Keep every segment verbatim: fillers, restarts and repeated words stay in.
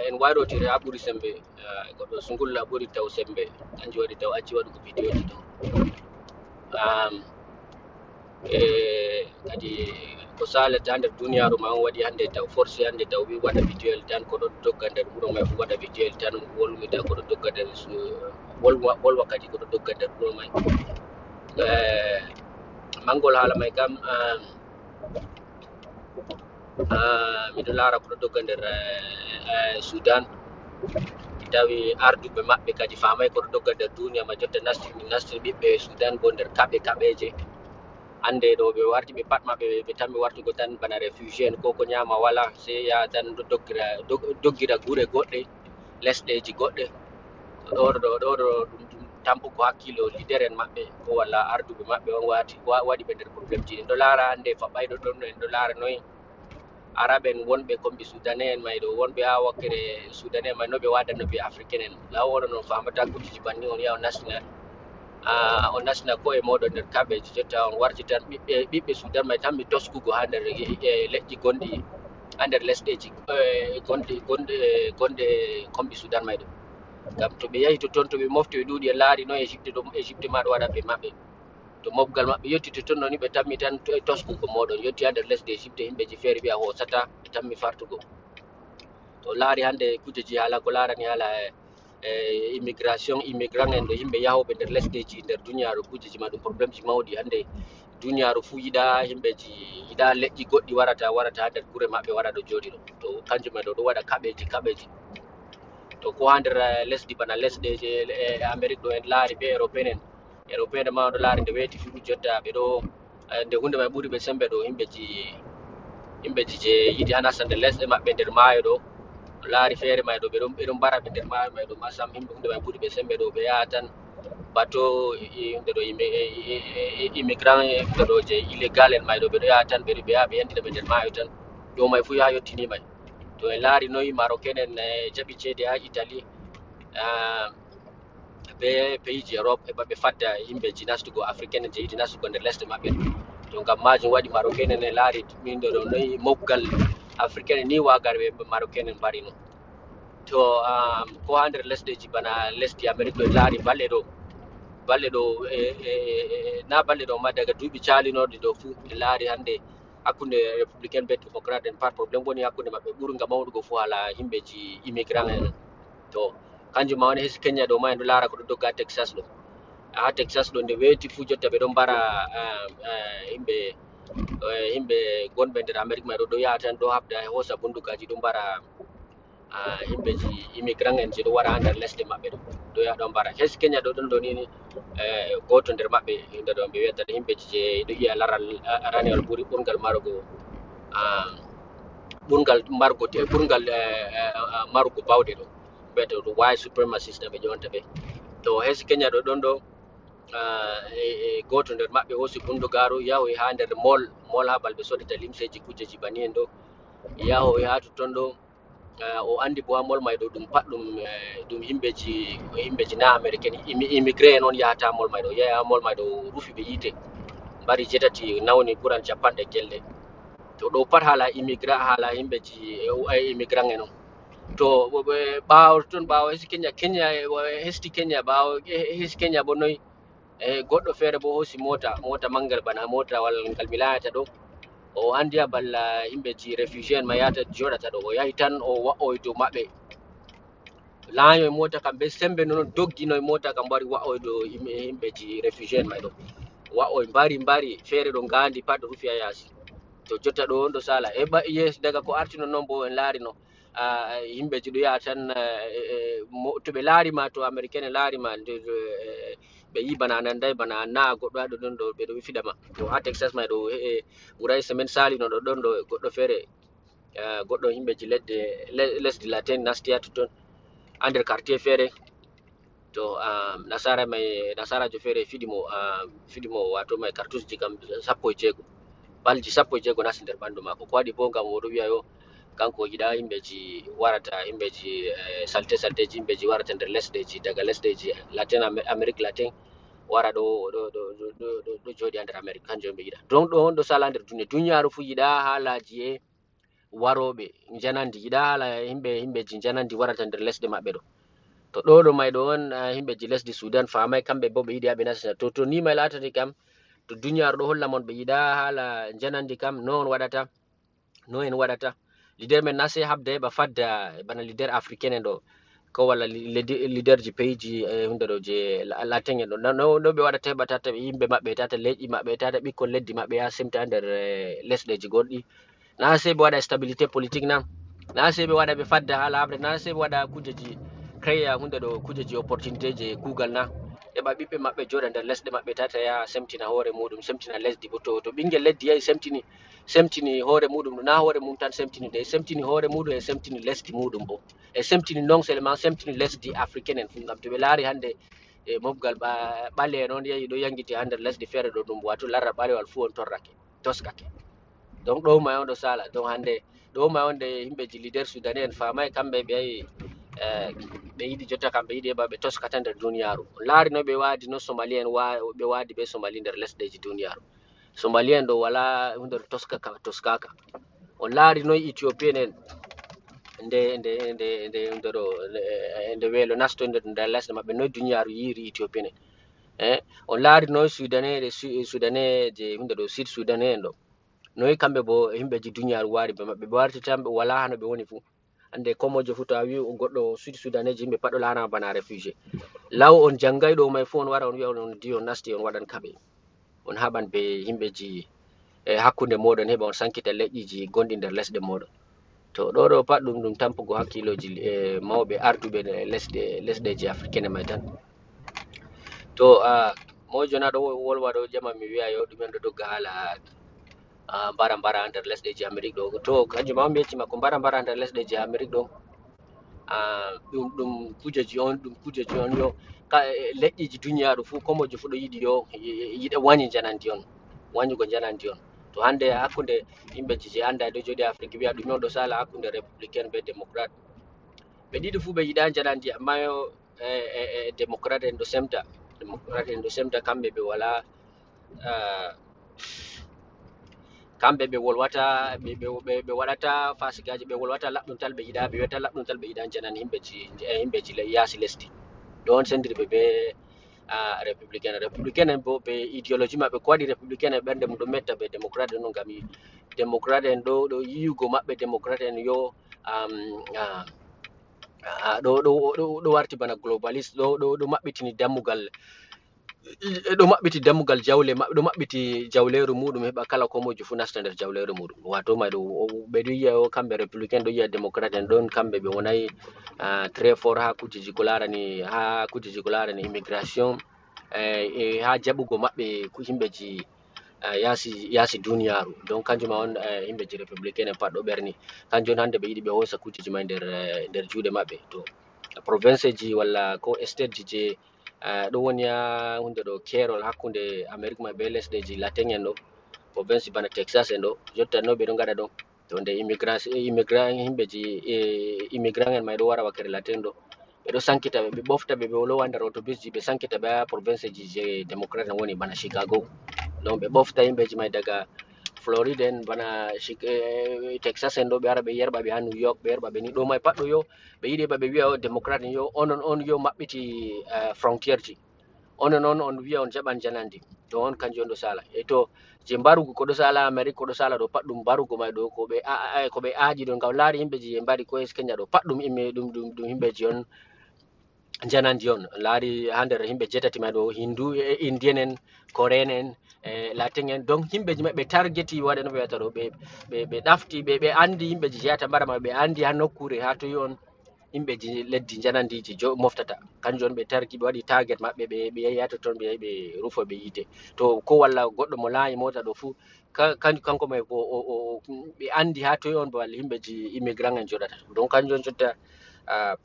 En wayrotiri ha ɓuri sembe, eh, goɗɗo sungulla ɓuri taw sembe, kanjum waɗi taw acci waɗugo videoji ɗo. Um, e kadi ko salata nder duniyaru ma on waɗi hande taw forsi hande taw wi waɗa videoyel tan ko ɗo dogga nder wuro mai fu waɗa videoyel tan wolwida ko ɗo dogga nder su- wolwa wolwa kadi ko ɗo dogga nder wuro mai. Eh, mangol haala mai kam, um, Ah, miɗo laara ko ɗo dogga nder eh, eh, Sudan. Mi tawi arduɓe maɓɓe kadi faamay ko ɗo dogga nder duniya ma jotta nasti nasti ɓiɓɓe Sudan bo nder kaɓe kaɓeje. Hande ɗo ɓe warti ɓe pat maɓɓe ɓe tammi wartugo tan bana réfugié en ko ko nyama wala sey yaha tan ɗo doggira dog- doggira gure goɗɗe lesɗeji goɗɗe. Ɗo ɗo ɗo ɗo ɗum ɗum tampugo hakkilo leader en maɓɓe ko walla arduɓe maɓɓe on wati wa- waɗi ɓe nder problème ji en ɗo laara hande faɓɓayɗo ɗon en ɗo laara noy Arab en wonɓe kombi Sudanais en may ɗo wonɓe ha wakkere Sudanais en may no ɓe wadanno ɓe Africain en law oɗo non famata kujeji banni on yaha on nastina ah, on nastina ko'e moɗon nder kaɓeji jotta on warti tan ɓiɓɓe ɓiɓɓe Sudan may tan mi toskugo ha nder e, e, leƴƴi gonɗi ha nder lesɗeji e, gonɗi gonɗe gonɗe kombi Sudan may ɗo ngam to ɓe yahi totton to ɓe mofti ɓe ɗuuɗi en laari noon Égypte ɗum Égypte ma ɗo waɗa ɓe maɓɓe to mofgal maɓɓe yotti totton ɗoni ɓe tammi tan to e toskugo mooɗon yotti haa nder lesdi Égypte yimɓeeji feere wi'a hoosata ɓe tammi fartugo to laari hannde kujeeji haala ko laarani haala e immigration immigrant en ɗo yimɓe yahooɓe nder lesdeeji nder duniyaaru kujeeji ma ɗum problémeji mawɗi hannde duniyaaru fuu yiɗa yimɓeeji yiɗa leƴƴi goɗɗi warata warata haa nder gure maɓɓe wara ɗo jooɗi ɗo to kanjum en ɗo ɗo waɗa kaɓeeji kaɓeeji to ko haa nder eh, lesdi bana lesɗe je eh, Amérique ɗo en laari ɓe Européen en Européen ma ɗo laari nde weeti fuu jotta ɓe ɗo eh, nde hunde may ɓuri ɓe sembe ɗo yimɓeji yimɓeji je yiɗi haa nasta nder lesɗe maɓɓe nder maayo ɗo laari feere may ɗo ɓe ɗon ɓe ɗon mbara ɓe nder maayo may ɗo ma sam yimɓe hunde may ɓuri ɓe sembe ɗo ɓe yaha tan bato hunde ɗo yimɓe immigrant hunde ɗo je illégal en may ɗo ɓe ɗo yaha tan ɓe ɗo ɓe yaha ɓe yandina ɓe nder maayo tan ɗo may fuu yaha yottini may to en laari noy marocain en eh, jaɓi ceede ha italie ah, be payji europe heɓa ɓe fadda yimɓeji nastugo africain en je yiɗi nastugo nder lesɗe maɓɓe to ngam majum waɗi marocain en e laari min ɗo ɗo noy moggal africain en ni wagar ɓe marocain en mbari no to um, ko ha nder lesɗeji bana lesdi amérique ɗo en laari balɗe ɗo balɗe ɗo e, e, e, na balɗe ɗo ma daga duuɓi calinoɗe ɗo fuu en laari hannde hakkunde républicain be démocrate en par problème woni hakkunde maɓɓe ɓurga mawɗugo fuu hala yimɓeji immigrant en to kanjum ma woni hesi kenya ɗo ma en ɗo laara ko ɗo dogga texas ɗo ha texas ɗo nde weeti fuu jotta ɓe ɗon mbara yimɓe yimɓe gonɓe nder amérique ma ɗo ɗo yaha tan ɗo habda hoosa bundugaji ɗo mbara ah, himɓeji immigrant en je ɗo wara ha nder lesɗe maɓɓe ɗo ɗo yaha ɗon mbara hes kenya ɗo ɗon ɗo ni eh, goto nder maɓɓe inde ɗo ɓe wiyata himɓeji je ɗo yiya laral ah, ranewal ɓuri ɓurgal marugo ah, ɓurgal margo te ɓurgal eh, eh, ah, marugo bawɗe ɗo wiyata ɗo white supremacist ɓe ƴonta ɓe to hes kenya ɗo ɗon ɗo ah, e, e goto nder maɓɓe hosi bundugaru yahoy ha nder mol mol ha balɓe sodata limseji kujeji bani en ɗo yahoy ha totton ɗo Ah, o andi bo ha mol may ɗo ɗum pat ɗum eh, ɗum himɓeji himɓeji na américain immigré en on yahata mol may ɗo yaha ha mol may ɗo rufi ɓe yite mbari jetati nawni ɓuran capanɗe gelle to ɗo pat hala immigra hala himɓeji eh, immigrant en on to ɓawo ton ɓawo hesi kenya kenya eh, hesti kenya ɓawo eh, hesi kenya bo noy e goɗɗo feere bo hoosi mota mota mangal bana motawal ngal mi laayata ɗo o andi a balla yimɓe ji réfugié en ma yahata joɗata ɗo o yahi tan o wa'oy dow maɓɓe laayoy mota kam be sembe nono dogginoy mota kam mbari wa'oy dow yimɓe ji réfugié en may ɗo wa'oy mbari mbari feere ɗo ngandi pat rufi a yasi to jotta ɗo on ɗo sala e yeeso daga ko artino noon bo en laarino yimɓeji ɗo yaha tan to ɓe laari ma to américain en laari ma ɓe yi bana a nanday bana an na a goɗɗo haɗo ɗon ɗo ɓe ɗo fidama to ha texas ma ɗo ɓuray semaine salino ɗo ɗon ɗo goɗɗo feere goɗɗo yimɓeji ledde lesdi latin nasti ha totton ha nder quartier feere to um, nasara mai nasarajo feere fidi mo um, fidi mo wato mai cartouche ji kam sappo e jeego balji sappo e jeego nasti nder ɓandu maako ko waɗi bo ngam oɗo wi'a yo kanko yiɗa yimɓeji warata yimɓeji eh, salte salteji yimɓeji warata nder lesɗeji daga lesɗeji latin amérique latin wara ɗo ɗo ɗo ɗo ɗo jooɗi ha nder amérique kanjum ɓe yiɗa donc ɗo on ɗo sala nder duniya duniyaru fu yiɗa haalaji e warooɓe njanandi, yiɗaa haala himɓe, himɓeji njanandi warata nder lesɗe maɓɓe ɗo. To ɗo ɗo may ɗo on, ah, himɓeji lesdi Sudan faamay kamɓe bo ɓe yiɗi haa ɓe nasta. To, to ni may laatati kam, to duniyaaru ɗo holla mon ɓe yiɗaa haala njanandi kam, no on waɗata? No en waɗata? Leader men na sey habda heɓa fadda bana leader africain en ɗo, ko walla li-, leader ji pays ji, eh, hunde ɗo je la-, latin en ɗo. No, no, no ɓe waɗata heɓa tata yimɓe maɓɓe, tata leƴƴi maɓɓe, tata ɓikkon leddi maɓɓe yaa semta nder, eh, lesɗeji goɗɗi? Na sey ɓe waɗa stabilité politique na? Na sey ɓe waɗa ɓe fadda haa laaɓre? Na sey ɓe waɗa kujeji créer hunde ɗo, kujeji opportunité je kuugal na? Heɓa ɓiɓɓe maɓɓe jooɗa nder lesɗe maɓɓe, tata yaa semtina hoore muɗum, semtina lesdi bo. To, to ɓingel leddi yahi semtini, semtini hoore muɗum, na hoore mum tan semtini, de semtini hoore muɗum, e semtini lesdi muɗum bo. E semtini non seulement semtini lesdi africaine en fu, ngam to ɓe laari hande, e mofgal ɓa-, ɓale'en on yahi ɗo yangiti ha nder lesdi feere ɗo, ɗum wato larra ɓalewal fu on torrake, toskake. Donc ɗo may on ɗo sala. Donc hande ɗo may on de himɓeji leader sudanais en faamay kamɓe ɓe yahi, eh, ɓe yiɗi jotta kam ɓe yiɗi heɓa ɓe toskata nder duniyaaru. On laari no ɓe waadi no Somali en wa-, ɓe waadi be Somali nder lesɗeji duniyaaru. Somali en ɗo wala hunde ɗo toskaka, toskaka. On laari noy Ethiopian en nde, nde, nde, nde, nde ɗo, nde, nde weelo nasto nder, nder lesɗe maɓɓe, noy duniyaaru yiiri Ethiopian en. Eh, on laari noy Sudanais, ɗe Su-, Sudanais je hunde ɗo, Sud Sudanais en ɗo. Noy kamɓe bo himɓeji duniyaaru waari be maɓɓe, ɓe warti tan ɓe wala hano ɓe woni fu. Hande komojo fu to a wi o goɗɗo Sud Sudanais, yimɓe pat ɗo laarama bana réfugié. Law on jangay ɗo may fu on wara on wi'a on, on di on nasti on waɗan kaɓe. On haɓan be himɓeji, eh, hakkunde moɗon heɓa on sankita leƴƴiji gonɗi nder lesɗe moɗon. To ɗo ɗo pat ɗum, ɗum tampugo hakkiloji, eh, mawɓe arduɓe lesɗe, lesɗeji africaine may tan. To, ah, mojo na ɗo wolwa ɗo ƴama mi wi'a yo ɗumen ɗo dogga hala, ah, mbara mbara nder lesɗeji Amérique ɗo. To kanjum ma on mi yecci ma ko mbara mbara nder lesɗeji Amérique ɗo. Ah, ɗum, ɗum kujeji on, ɗum kujeji on yo ka, eh, leƴƴiji duniyaaru fu, komojo fu ɗo yiɗi yo, y-, y-, yiɗa wanyi njanandi on, wanyugo njanandi on. To hande hakkunde yimɓeji je anda ɗo jooɗi Afrique wi'a ɗum on ɗo sala hakkunde républicain be démocrate. Ɓe ɗiɗi fu ɓe yiɗa njanandi, amma yo, eh, eh, eh, démocrate en ɗo semta, démocrate en ɗo semta, kamɓe ɓe wala, ah, kamɓe ɓe wolwata, ɓe, ɓe, ɓe, ɓe waɗata fasikaji, ɓe wolwata laɓɗum tal ɓe yiɗa, ɓe wi'ata laɓɗum tal ɓe yiɗa njanani himɓeji, eh, himɓeji le-, yaasi lesdi. Ɗo on sendiri ɓe be, ah, républicain. Républicain en bo ɓe idéologie maɓɓe, ko waɗi républicain en ɓernde mum ɗo metta be démocrate en ɗo, ngam i-, démocrate en ɗo, ɗo yi'ugo maɓɓe démocrate en yo, am, ah, ah, ɗo, ɗo, ɗo, ɗo warti bana globaliste, ɗo, ɗo, ɗo maɓɓitini dammugal, i-, ɗo maɓɓiti dammugal jawle maɓɓe, ɗo maɓɓiti jawleeru muɗum, heɓa kala komojo fu nasta nder jawleeru muɗum. Wato may ɗo, o, ɓe ɗo yi'a o, kamɓe républicain ɗo yi'a démocrate en ɗon, kamɓe ɓe wonay, ah, très fort ha kujeji ko larani, ha kujeji ko larani immigration, eh, e ha jaɓugo maɓɓe ku-, himɓeji, eh, yaasi, yaasi duniyaaru. Donc kanjum ma on, eh, himɓeji républicain en pat ɗo ɓerni. Kanjum on hande ɓe yiɗi ɓe hoosa kujeji may nder, eh, nder juuɗe maɓɓe. To province ji walla ko state ji je, eh, ɗo woni ha hunde ɗo keerol hakkunde Amérique may be lesɗeji latin en ɗo, province bana Texas en ɗo, jotta no ɓe ɗo ngaɗa ɗo. To nde immigra-, immigra-, himɓeji, eh, immigrant en may ɗo wara wakkere latin ɗo. Ɓe ɗo sankita ɓe, ɓe ɓofta ɓe, ɓe lowa nder autobus ji, ɓe sankita ɓe ha province ji je démocrate en woni bana Chicago. Donc ɓe ɓofta himɓeji may daga Florida en bana Chi-, eh, Texas en ɗo, ɓe ara ɓe yerɓa ɓe ha New York, ɓe yerɓa ɓe ni ɗo may pat ɗo yo, ɓe yiɗi ɓe, ɓe wi'a o démocrate en yo, on, on, on yo maɓɓiti, eh, frontière ji. Onon on, on wi'a on jaɓan janandi. To on kanjum on ɗo sala. E to je mbarugo ko ɗo sala Amérique, ko ɗo sala ɗo pat ɗum mbarugo may ɗo, ko ɓe a-, a-, ko ɓe aadi ɗo, ngam laari yimɓe je mbari ko es Kenya ɗo pat ɗum imme ɗum, ɗum, ɗum yimɓeji on janandi on. Laari ha nder yimɓe jetati may ɗo, Hindu, e, e Indian en, Korean en, e Latin en. Donc yimɓeji maɓɓe targeti waɗa no ɓe wi'ata ɗo, ɓe, ɓe, ɓe ɗafti, ɓe, ɓe andi yimɓeji jeyata mbara maɓɓe, ɓe andi ha nokkure ha toy on yimɓeji leddi njanandiji jo-, moftata. Kanjum on ɓe targi, ɓe waɗi target maɓɓe, ɓe, ɓe yahi ha totton, ɓe yahi ɓe rufo ɓe yiite. To ko walla goɗɗo mo laayi mota ɗo fu, ka-, kanjum kanko may ko o, o, o, ɓe andi ha toy on bo walla yimɓeji immigrant en joɗata. Donc kanjum on jotta, ah,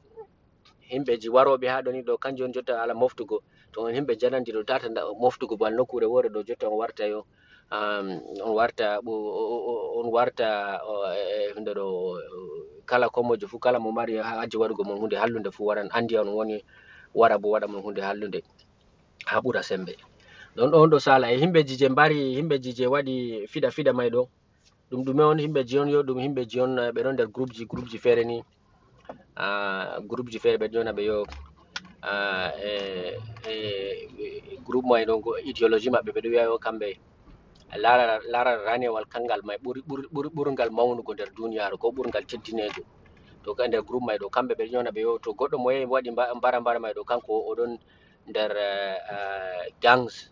yimɓeji waroɓe ha ɗoni ɗo, kanjum on jotta ala moftugo. To on yimɓe janandi ɗo tata nda-, moftugo bo walla nokkure wore ɗo jotta on warta yo, um, on warta ɓo-, o-, o-, o-, on warta, o, e, e, hunde ɗo, kala komojo fu, kala mo mari ha-, haaji waɗugo mon hunde hallunde fu, waran andi on woni, wara bo waɗa mon hunde hallunde ha ɓura sembe. Ɗon ɗon ɗo sala e yimɓeji je mbari, yimɓeji je waɗi fiɗa fiɗa may ɗo. Ɗum ɗume on? Himɓe ji on yo, ɗum himɓe ji on, eh, ɓe ɗon nder groupji, groupji feere ni. Ah, groupji feere ɓe ɗon ɓe yo, ah, e, e, e, groupe may ɗon go ideologie maɓɓe ɓe ɗo wiya yo kamɓe lara, lara ranewal kangal may ɓuri, ɓuri, ɓuri, ɓurgal mawnugo nder duniyaaru ko ɓurgal teddineego. To ka nder groupe may ɗo kamɓe ɓe ɗon ɓe yo to goɗɗo mo yehi waɗi mba-, mbara mbara may ɗo kanko o ɗon nder, eh, eh, gangs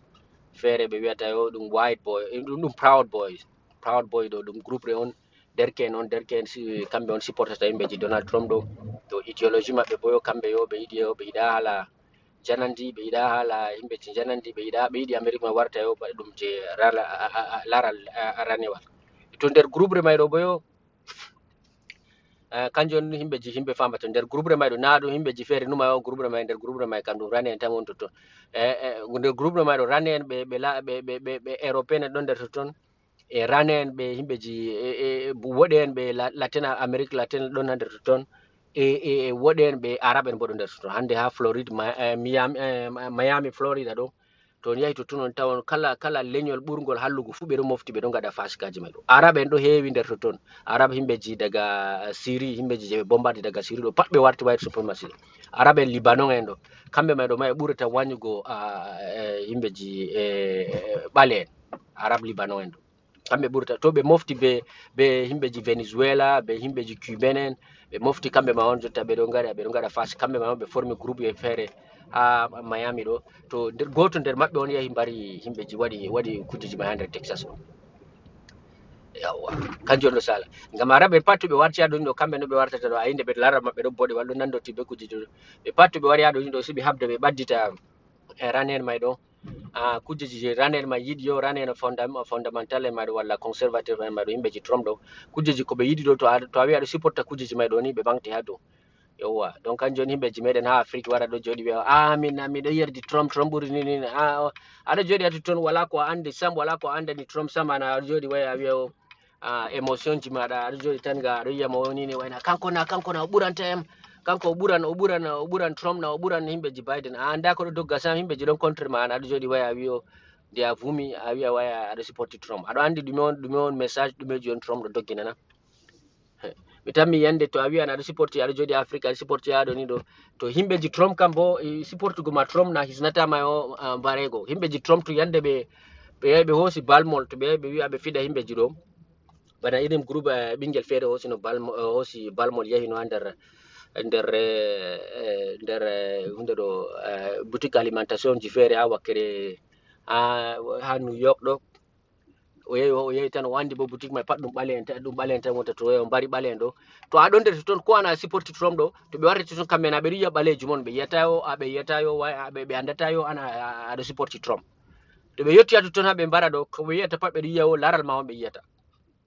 feere ɓe wiyata yo ɗum white boy, eh, ɗum, ɗum proud boys. Proud boy ɗo ɗum groupe on, derke'en on, derke'en si, kamɓe on supportata yimɓe ji Donald Trump ɗo. To ideologie maɓɓe bo yo kamɓe yo ɓe yiɗi yo ɓe yiɗa hala janandi, ɓe yiɗa hala yimɓe ji janandi, ɓe yiɗa, ɓe yiɗi Amérique ma warta yo ba ɗum je rala, a, a, a, laral, a, a, ranewal. To nder groupe may ɗo bo yo, eh, kanjum on himɓe ji, himɓe famata. Nder groupe may ɗo na ɗum himɓe ji feere numa yo groupe may, nder groupe may kam ɗum rane en tan woni totton. Eh, eh, nder groupe may ɗo rane en ɓe, ɓe la-, ɓe, ɓe, ɓe, ɓe Européen en ɗon nder totton. E rane en ɓe himɓe ji, e, e, e woɗe en ɓe la-, Latin Amérique Latin ɗon ha nder totton. E, e, e woɗe en ɓe Arab en bo ɗon nder totton. Hande ha Floride, Ma-, eh, Miami, eh, Ma-, Miami, Florida ɗo. To on yahi totton on tawon kala, kala leñol ɓurngol hallugo fu ɓe ɗo mofti, ɓe ɗo ngaɗa fasikaji may ɗo. Arab en ɗo heewi nder totton. Arab himɓe ji daga Syrie, himɓe ji je ɓe bombardi daga Syrie ɗo pat ɓe warti white supremacy. Arab en Libanon en ɗo. Kamɓe may ɗo may ɓurata wañugo, ah, eh, himɓe ji, eh, ɓale en. Arab Libanon en ɗo. Kamɓe ɓurata. To ɓe mofti be, be himɓe ji Venezuela, be himɓe ji Cubain en, ɓe mofti kamɓe ma on jotta ɓe ɗo ngaɗa, ɓe ɗo ngaɗa fas, kamɓe ma on ɓe formi groupe e feere ha Miami ɗo. To nder, goto nder maɓɓe on yahi mbari himɓe ji waɗi, waɗi kujeji ma ha nder Texas ɗo. Yawwa. Kanjum on ɗo sala. Ngam Arab en pat to ɓe warti ha ɗon ɗo, kamɓe no ɓe wartata ɗo, a yinde ɓe laral maɓɓe ɗo boɗewal ɗo nandotti be kujeji ɗo. Ɓe pat to ɓe wari ha ɗon ɗo, si ɓe habda ɓe ɓaddita, eh, raner may ɗo. Ah, kujeji je raner may yiɗi yo, raner fondam-, fondamental en may ɗo, walla conservative en may ɗo, yimɓe ji Trump ɗo. Kujeji ko ɓe yiɗi ɗo, to a, to a wi a ɗo supporta kujeji may ɗo ni, ɓe ɓaŋgte ha dow. Yowwa, donc kanjum on himɓe ji meɗen ha Afrique wara ɗo jooɗi wiya, "Ah, min, min ɗo yerdi Trump, Trump ɓuri ni, ni, ni." Ah, o, a ɗo jooɗi ha totton, wala ko a andi sam, wala ko a andani Trump sam, ana a ɗo jooɗi waya a wiya o, ah, émotion ji maɗa, a ɗo jooɗi tan ga, a ɗo yiya mo woni ni wayna, kanko na, kanko na o ɓuranta em, kanko o ɓuran, o ɓuran, o ɓuran Trump na, o ɓuran himɓe ji Biden. A anda ko ɗo dogga sam, himɓe ji ɗon contre ma, ana a ɗo jooɗi waya a wiya o, nde a vumi, a wiya waya a ɗo supporti Trump. A ɗo andi ɗume on, ɗume on message, ɗume ji on Trump ɗo doggina na? Mi tammi yande to a wiyan aɗa supporti, aɗa jooɗi Afrique, aɗa supporti haa ɗo ni ɗo. To himɓe ji Trump kam bo, i supportugo ma Trump na hisnata ma o, ah, mbarego. Himɓe ji Trump to yande ɓe, ɓe yahi ɓe hoosi balmol, to ɓe yahi ɓe wi'a ɓe fiɗa himɓe ji ɗo. Bana irin groupe, eh, ɓingel feere hoosi no balmo-, eh, hoosi balmol yahi no ha nder, nder, eh, eh, nder, eh, hunde ɗo, eh, boutique alimentation ji feere ha wakkere ha, ha New York ɗo. O yehi, o yehi tan, o andi bo boutique mai pat ɗum ɓale en tan, ɗum ɓale en tan wonta to, o mbari ɓale en ɗo. To a ɗon nder totton, ko an a supporti Trump ɗo, to ɓe warti totton kamɓe na ɓe ɗo yiya ɓaleeji mon, ɓe yiyata yo, a, ɓe yiyata yo, wa-, a, ɓe, ɓe andata yo an a, a, aɗo supporti Trump. To ɓe yotti ha totton ha ɓe mbara ɗo, ko ɓe yiyata pat ɓe ɗo yiya o laral ma on ɓe yiyata.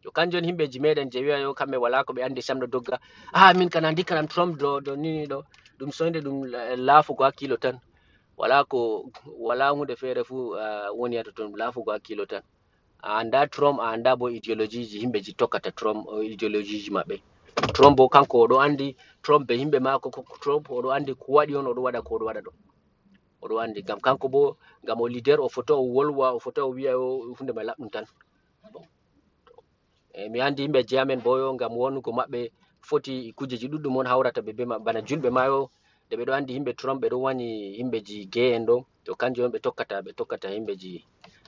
To kanjum on himɓeji meɗen je wiya yo kamɓe wala ko ɓe andi sam ɗo dogga. Ah, min kana ndikkanam Trump ɗo, ɗo nini ɗo. Ɗum soyde ɗum la-, laafugo hakkilo tan. Wala ko, wala hunde feere fu, ah, woni ha totton, laafugo hakkilo tan. A anda Trump, a anda bo ideologieji himɓe ji tokkata Trump, o ideologieji maɓɓe. Trump bo kanko o ɗo andi, Trump be himɓe mako, ko, ko Trump o ɗo andi ko waɗi on, o ɗo waɗa ko o ɗo waɗa ɗo. O ɗo andi ngam kanko bo, ngam o leader, o fota o wolwa, o fota o wi'a o hunde mai laɓɗum tan. Bon. E, mi andi himɓe ji amen bo yo ngam wonugo maɓɓe foti kujeji ɗuɗɗum on hawrata ɓe be ma-, bana julɓe ma yo, nde ɓe ɗo andi himɓe Trump ɓe ɗo wani himɓe ji gay en ɗo, to kanjum on ɓe tokkata, ɓe tokkata himɓe ji,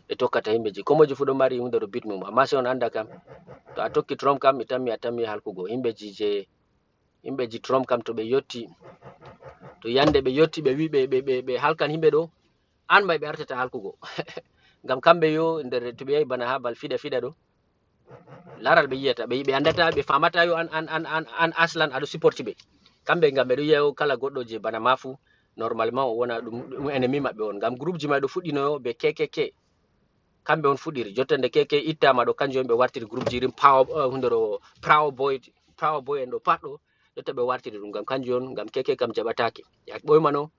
ɓe tokkata himɓe ji. Ko moijo fu ɗo mari hunde ɗo bit mum, amma se on anda kam, to a tokki Trump kam, mi tammi a tammi halkugo. Himɓe ji je, himɓe ji Trump kam to ɓe yotti, to yande ɓe yotti ɓe wi ɓe, ɓe, ɓe, ɓe halkan himɓe ɗo, an mai ɓe artata halkugo. Ngam kamɓe yo nder to ɓe yahi bana ha bal fiɗa fiɗa ɗo, laral ɓe yiyata, ɓe, ɓe andata, ɓe famata yo an, an, an, an, an aslan aɗo supporti ɓe. Kamɓe ngam ɓe ɗo yiya yo kala goɗɗo je bana ma fu, normalement o wona ɗum, ɗum ennemi maɓɓe on. Ngam groupe ji mai ɗo fuɗɗino yo be K K K. Kamɓe on fuɗɗiri. Jotta nde K K K ittama ɗo, kanjum on ɓe wartiri groupe ji irin Power, eh, hunde ɗo, Proud Boy, Proud Boy en ɗo pat ɗo, jotta ɓe wartiri ɗum. Ngam kanjum on, ngam K K K kam jaɓatake. Ya ɓoymano,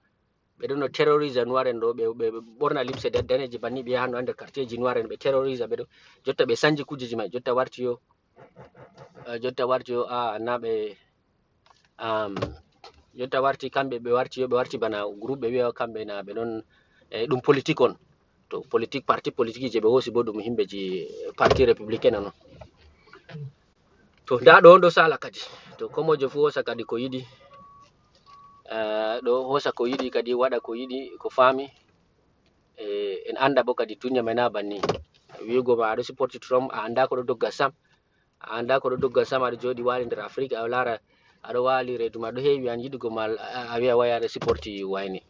ɓe ɗon no terrorisa noir en ɗo, ɓe, ɓe, ɓe ɓorna limse da-, daneji banni, ɓe yahan no ha nder quartier ji noir en, ɓe terrorisa ɓe ɗo. Jotta ɓe sanji kujeji mai, jotta warti yo, eh, jotta warti yo, a, na ɓe, am, jotta warti kamɓe, ɓe warti yo, ɓe warti bana groupe, ɓe wi'a kamɓe na ɓe ɗon, eh, ɗum politique on. To politique, parti politique je ɓe hoosi bo ɗum himɓe ji parti républicain on. To nda ɗo ɗo sala kadi, to komojo fu hosa kadi ko yiɗi. Eh, ɗo hosa ko yiɗi kadi, waɗa ko yiɗi, ko faami. Eh, en anda bo kadi duniya mai na banni. Wi'ugo ma aɗo supporti Trump, a anda ko ɗo dogga sam. A anda ko ɗo dogga sam, aɗo joɗi wali nder Afrique, a lara aɗo wali redu ma ɗo hewi an yiɗugo ma, a wi'a wai aɗo supporti wayne.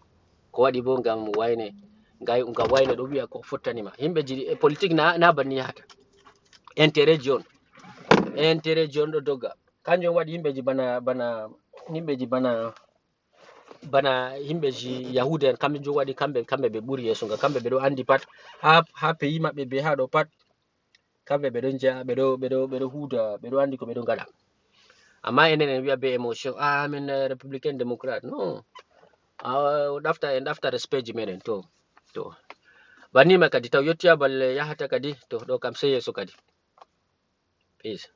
Ko waɗi bo ngam wayne, ngam wayne ɗo wi'a ko fottani ma. Himɓe ji e politique na, na banni yahata. Intérêt ji on. Intérêt ji on ɗo dogga. Kanjum waɗi himɓe ji bana, bana, himɓe ji bana, bana himɓe ji Yahuda en, kamɓe jum waɗi kamɓe, kamɓe ɓe ɓuri yeeso nga, kamɓe ɓe ɗo andi pat, ha, ha pays maɓɓe be ha ɗo pat, kamɓe ɓe ɗon jeya, ɓe ɗo, ɓe ɗo, ɓe ɗo huda, ɓe ɗo andi ko ɓe ɗo ngaɗa. Amma enen en wi'a be émotion, ah, min, eh, républicain démocrate. Non. Ah, o ɗafta, en ɗafta respect ji meɗen, to, to. Banni ma kadi, taw yotti ha balle yahata kadi, to, ɗo kam sey yeeso kadi. Peace.